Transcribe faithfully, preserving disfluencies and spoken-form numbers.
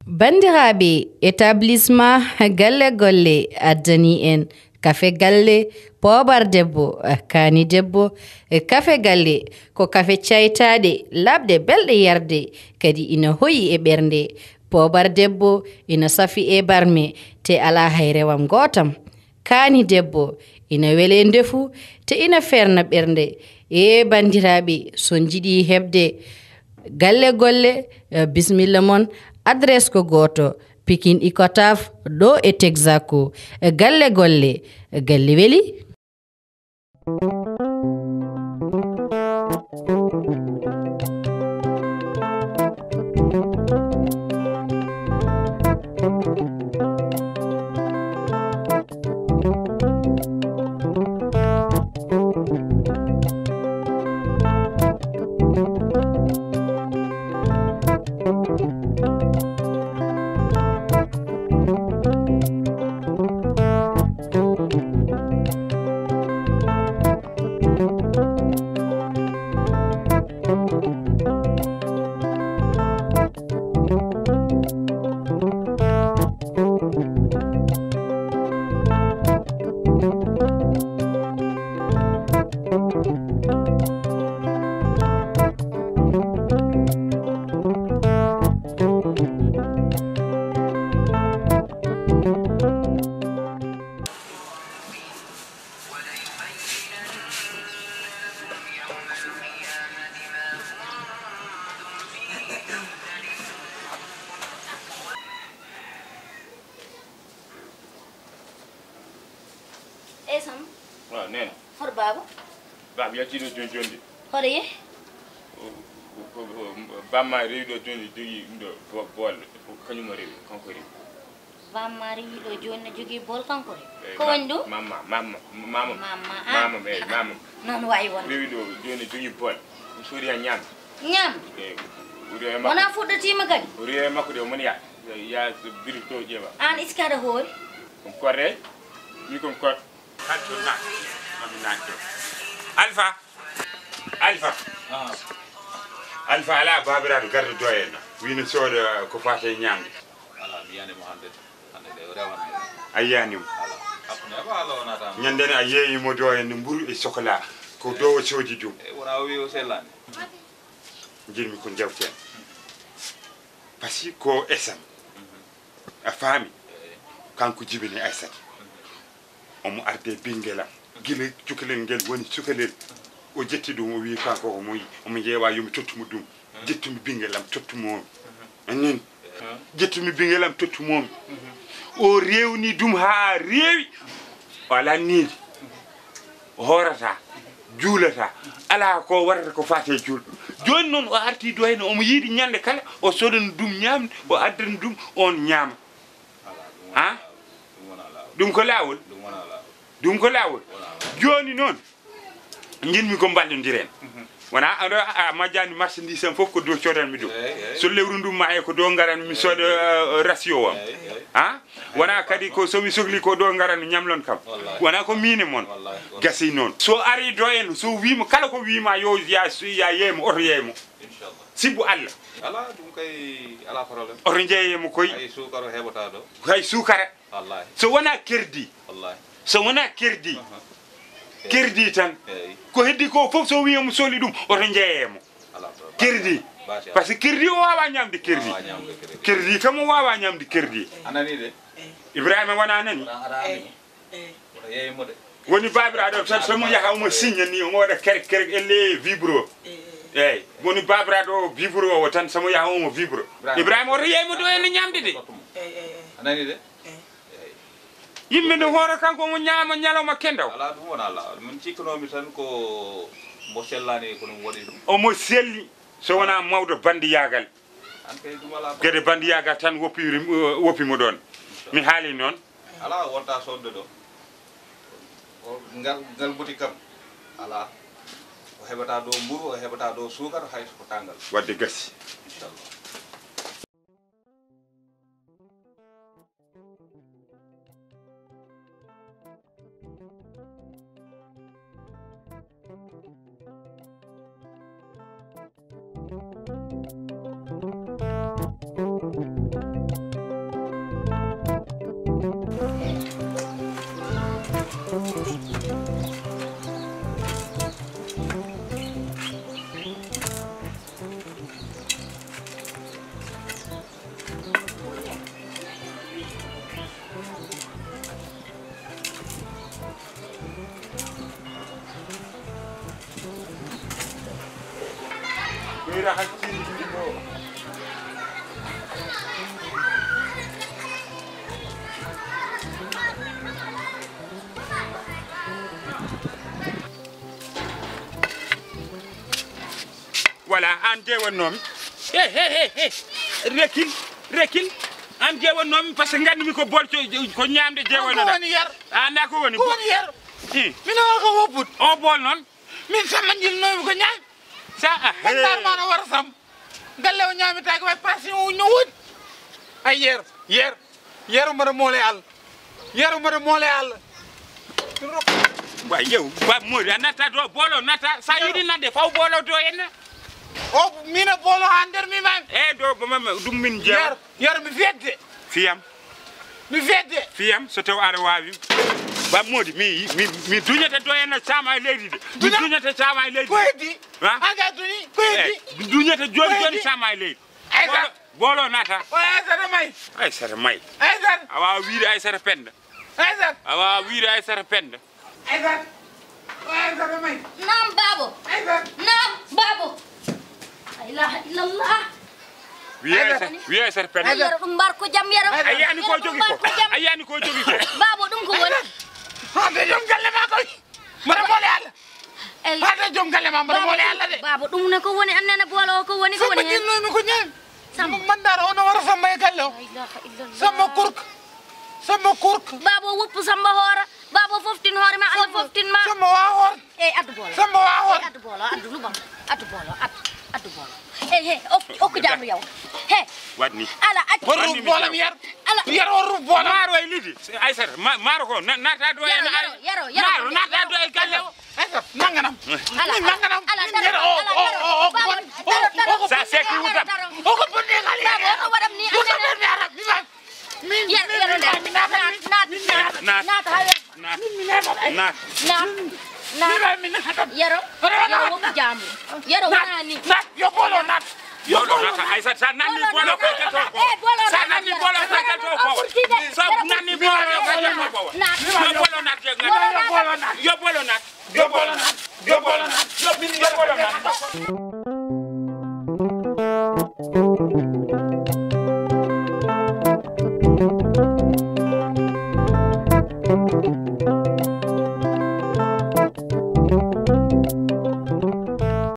Banndiraaɓe, établissement Galle Golle addani en kafe galle, poobar debbo, kaani debbo. Kafe galle ko kafe caytaaɗe, laaɓɗe, belɗe yarde, kadi ina hoyi e ɓernde. Poobar debbo ina safi e barme, te alaa hay rewam gootam. Kaani debbo ina wele ndefu, te ina feerna ɓernde. E banndiraaɓe, so on njiɗi heɓde Galle Golle, eh, bisimilla mon, adres ko gooto, Pikin Icotaf, ɗo e Texaco. Eh, Galle Golle, eh, galle weli. Eyi, Samba. Waaw, neene. Hoto baaba? Baaba yaltii ɗo jooni jooni de. Hoto yehi? O, o, o, o, bamma rewi ɗo jooni, jogii ɗum ɗo bo-, bool. Ko kañum o rewi, kanko rewi. Bamma rewi ɗo jooni, ne jogii bool, kanko rewi. Eyi, ko ma-, woni ɗum? Mamma, mamma, mamma. Mamma, ah. Mamma, eyi, mamma. Noon wayi wonde. Rewi ɗo jooni, jogii bool. Ɗum soodi haa ñaamde. Ñaamde? Eyi, o rewi e makko. Wonaa fuɗɗotiima kadi? O rewi e makko de, o moni yaa. Yaa, so biri to ƴeewa. Aan, est-ce que aɗa hoori? Ko mi korre, mi ko mi kor-. Alfa. Alfa. Ah. Alfa, alaa baabiraaɗo garduɗo en. Wii no sooda ko faati e ñaamde. Alaa, mi yiyaani mo hannde. Hannde de, o rewaani. A yiyaani mo? Alaa. Hakkunde heɓa Allah wonata mo. Ñande ne a yeeyi mo do en mburu e sokola. Ko do o soodi ɗum. E wona o wi o sellaani. Njirmi ko jawten. Parce que ko esam. A faami? Kanko jibini Aysata. Omo arde ɓinngel am. Gila cukalel ngel woni cukalel. O ƴetti ɗum, o wi kanko omo, omo ƴeewa yo mi tottu mo ɗum. Ƴettumi ɓinngel am, tottu mo on. Anin. Ƴettumi ɓinngel am, tottu mo on. O rewni ɗum haa rewi. O alaa nindi. O hoorata, juulata, alaa ko warata ko faati e juulɗo. Jooni noon o artii do heen, omo yiɗi ñande kala, o soodana ɗum ñaamde, o addana ɗum, oon ñaama. Ha? Ɗum ko laawol? Ɗum ko laawol. Jooni noon, njiɗmi ko mballondiren. Wona aɗo a majjani marchandise am fof ko do coodanmi ɗum. Eey, eey. So lewru ndum ma e ko do ngaran mi sooda, eh, ratio am. Eey, eey. Ha? Wona kadi ko so mi sohli ko do ngaran ñamlon kam. Wallahi. Wona ko miine mon. Wallahi. Gasi noon. So ari do en, so wiima kala ko wiima yo ya, ya yeemo, oto yeemo. Inchallah. Sibbu Allah. Ala ɗum kay, ala problème. Oto jeeyemo koy. Hay suukara heɓata ɗo. Hay suukara. Wallahi. So wona kerdi. Wallahi. So wona kerdi. Aha. Kerdi tan. Eey. Ko heddi ko fof so wiima sohli ɗum, oto jeeyemo. Ala problème. Kerdi. Basi. Parce que kerdi o wawa ñamde kerdi. Wawa ñamde kerdi. Kerdi kam o wawa ñamde kerdi. A nani de? Ibrahima wona nani? Wona ara ami. Eey. Wona yeeymo de. Woni babiraɗo tan somo yaha omo signa ni, omo waɗa kerek kerek elle vibro. Eey. Eey. Woni babiraɗo o vibro o tan somo yaha omo vibro. Ibrahima. Ibrahima oto yeeymo do en ñamde de. Eey, eey, eey. A nani de? Eey. Yimɓe nde hoore kanko omo ñaama ñalawma kendaw. Ala ɗum wona laawol. Min cikkanoomi tan ko mbo sellani ko ɗum waɗi ɗum. Omo selli so wona mawɗo bandiyagal. An kay ɗum ala. Gede bandiyagal tan woppi, woppi mo ɗon. Mi haali noon. Ala wonta sodde ɗo. O ngal, ngal boti kam. Ala. O heɓata ɗo mburu, o heɓata ɗo suukar, hay ko tangal. Wadde gasi. Inchallah. Voilà, aan je wonnoomi. He, he, he, he. Rekil, rekil. Aan je wonnoomi, parce que nganndumi ko bool co-, ko ñaamde je wonnoɗa. Ko woni yer? Aan ko woni ko woni yer? Hi. Min o ko wopput. O bool noon? Min samma njilnoomi ko ñaam. Sa, ah, ganndar ma no wara sam. Galle o ñaamitaake way passion o no woodi. Ay yer, yer. Yeru mbaɗa moole Allah. Yeru mbaɗa moole Allah. Wa yew, ba moori, a natta do, boolo natta. Sa yiɗi nadde, faw boolo do en. O, mina boolo ha nder mi mam. E do, ba mam, ɗum min jeewa. Yeru, yeru mi fiyedde. Fiyam. Mi fiyedde. Fiyam, so taw aɗa waawi. Ba moodi, mi, mi, mi duñata do en sama e leydi de. Mi duñata sama e leydi. Ko heddi? Ha? An ga duñi, ko heddi? Eh, duñata joni joni sama e leydi. Aysata. Boolo, boolo naata. O Aysata may. Aysata may. Aysata. A waawa wiide Aysata Penda. Aysata. A waawa wiide Aysata Penda. Aysata. O Aysata may. Naam, baabo. Aysata. Naam, baabo. La ilaha illallah. Wiye Aysata, wiye Aysata Penda. Yero ɗum mbar ko jam yero. A yiyani ko jogi ko. A yiyani ko jogi ko. Baabo, ɗum ko woni? Ha, ɓe joom galle ma koy. Mbaɗa boole Allah. Eyi. Hade joom galle ma, mbaɗa boole Allah de. Baabo, ɗum ne ko woni, an nene boolo o ko woni, ko woni hen? Samba jinnomi ko ñaami. Samba. Mandaara ono wara Samba e galle o. La ilaha illallah. Samba kurk. Samba kurk. Baabo, woppu Samba hoora. Baabo, foftin hoore ma, Allah foftin ma. Samba wa hoor. Eyi, addu boolo. Samba wa hoor. Eyi, addu boolo, addu lubam. Addu boolo, addu, addu boolo. Eyi, he, ok, ok, jaamu yaw. He. Waɗni. Ala, accu. Waɗni mi boolo mi yar. Ala. Yar o ruf boolo. Maaro e lidi. Aysata, ma-, maaro ko, na-, naata do e yaro, yaro, yaro, maaro, naata do e galle o. Aysata, nanganam. Ala, min nanganam. Ala, min daro, yar o, ala, o, daro. O, o, o, baabo, o, daro, daro. Sa seki wutam. Daro. O ko bonde ngal. Baabo, o ko waɗam ni. Wutam ni arab, mi ma. Min, yar, min, yaro, min, naat, naat, naat, naat, naat, naat, ha yar. Naat. Min mi natat ay. Naat. Naat. Naat. Min mi natat. Yaro. Yaro, yaro, naat. Wokku jaamu. Yaro, naat. Wonani. Naat. Yo boolo naat. Yo boolo naat. Boolo naat. Aysata, sa nanni boolo naat. Boolo ka jalto ko. Eh, boolo naat. Sa nanni boolo ka jalto ko. Sa nanni boolo ka jalto ko. Naat. Yo boolo naat. Boolo naat. Yo boolo naat. Yo boolo naat. Yo boolo naat. Yo min yo boolo naat.